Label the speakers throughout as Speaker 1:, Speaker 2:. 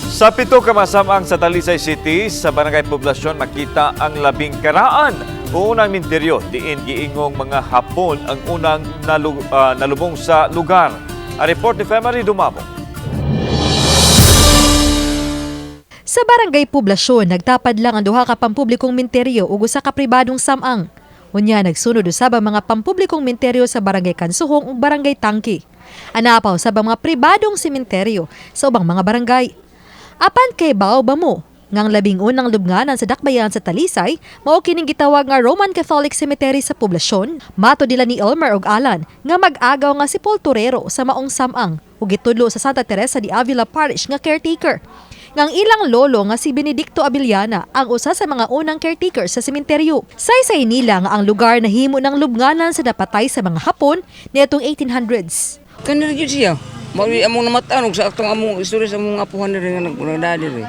Speaker 1: Sa pito ka mga samang sa Talisay City, sa Barangay Poblasyon makita ang labing karaan o unang minteryo diin giingong mga Hapon ang unang nalubong sa lugar. Ang report ni Femary Dumabo.
Speaker 2: Sa Barangay Poblasyon, nagtapad lang ang duha ka pampublikong minteryo ug usa ka pribadong samang. Unya nagsunod usab ang mga pampublikong minteryo sa Barangay Kansuhong ug Barangay Tangki. Anaa pa usab ang mga pribadong sementeryo sa ubang mga barangay. Apan kahibaw ba mo ngang 11 lubnganan sa dakbayan sa Talisay mao kining gitawag nga Roman Catholic Cemetery sa Poblasyon? Matod nila ni Elmer ug Alan nga mag-agaw nga sepulturero sa maong samang ug gitudlo sa Santa Teresa de Avila Parish nga caretaker ngang ilang lolo nga si Benedicto Abiliana ang usa sa mga unang caretaker sa sementeryo. Saysay nila nga ang lugar nahimo ng lubnganan sa napatay sa mga Hapon niadtong 1800s.
Speaker 3: Kanila jud siya. Mao among namatan og sa atong among istorya sa among apuhan diri nga nagdala diri.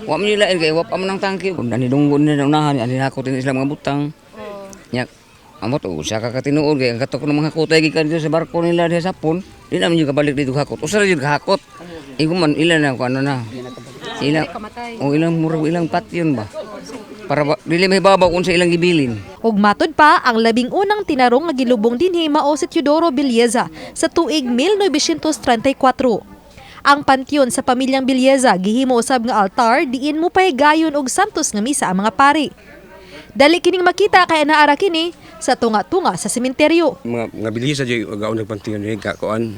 Speaker 3: Wa man lain kay wa pa man ang tangki. Kung ani dunggon ni unahan ani hakot ni sila mga butang. Nya amot og usa ka katinuod kay ang katok ng mga hakotay gikan dito sa barko nila diha sa Hapon, di naman jud kabalik dito hakot. Usa ra jud kahakot. Igo man ila na kung ano na. Ilang o ilang murag ilang patyon ba? Para ba, dili mahibabaw kung sa ilang gibilin.
Speaker 2: Ug matud pa, ang 11 tinarong nga gilubong dinhi mao si Teodoro Villeza sa tuig 1934. Ang pantheon sa pamilyang Villeza gihimo usab nga altar diin mo pahigayon og santos nga misa ang mga pari. Dali kining makita kay naa ra kini sa tunga-tunga sa sementeryo.
Speaker 4: Mga bilisa jud gaon nagpantiyon ni ka kuan.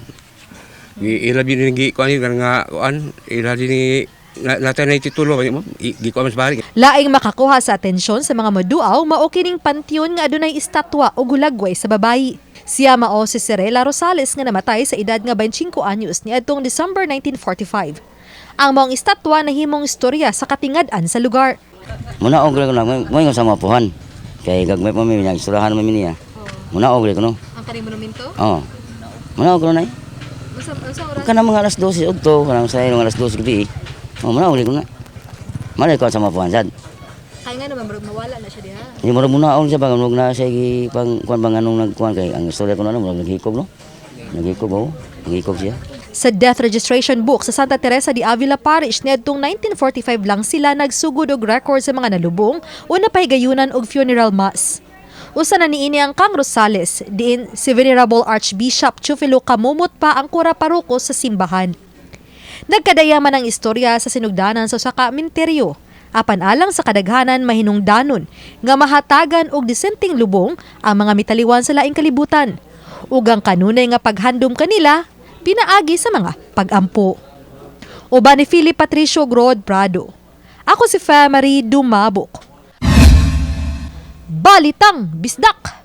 Speaker 4: Gi ila din gi kuan nga kuan ila din ni natay na titulo ba mo gi kuan mas bari.
Speaker 2: Laing makakuha sa atensyon sa mga maduaw mao kining pantheon nga adunay estatwa o hulagway sa babayi. Siya mao si Cirela Rosales nga namatay sa edad nga 25 anyos niadtong December 1945. Ang maong estatwa nahimong istorya sa katingad-an sa lugar.
Speaker 5: Muna og ko na mo sa mapuhan. Kay gagmay pa mi nagsurahan man mi niya. Muna og ko no.
Speaker 2: Ang kaning monumento?
Speaker 5: Oo. Muna og ko na. Kana mga alas 12 udto, kanang sa mga alas 12 gabi. Oh, muna og ko na. Malay ko sa mapuhan sad.
Speaker 2: Kay nga naman mawala na siya diha.
Speaker 5: Hindi mo muna og siya bang na siya gi pang kuan bang anong nagkuan kay ang istorya ko na ano, murag naghikog no. Naghikog oh. Naghikog siya.
Speaker 2: Sa death registration book sa Santa Teresa de Avila Parish niadtong 1945 lang sila nagsugod og record sa mga nalubong o napahigayunan og funeral mass. Usa na niini ang Kang Rosales, diin si Venerable Archbishop Teofilo Camomot pa ang kura paroko sa simbahan. Nagkadayaman ang istorya sa sinugdanan sa usa ka minteryo. Apan alang sa kadaghanan mahinungdanon nga mahatagan og disenteng lubong ang mga mitaliwan sa laing kalibutan. Ug ang kanunay nga paghandom kanila pinaagi sa mga pagampo. Uban ni Philip Patricio Grod Prado. Ako si Femary Dumabok. Balitang Bisdak!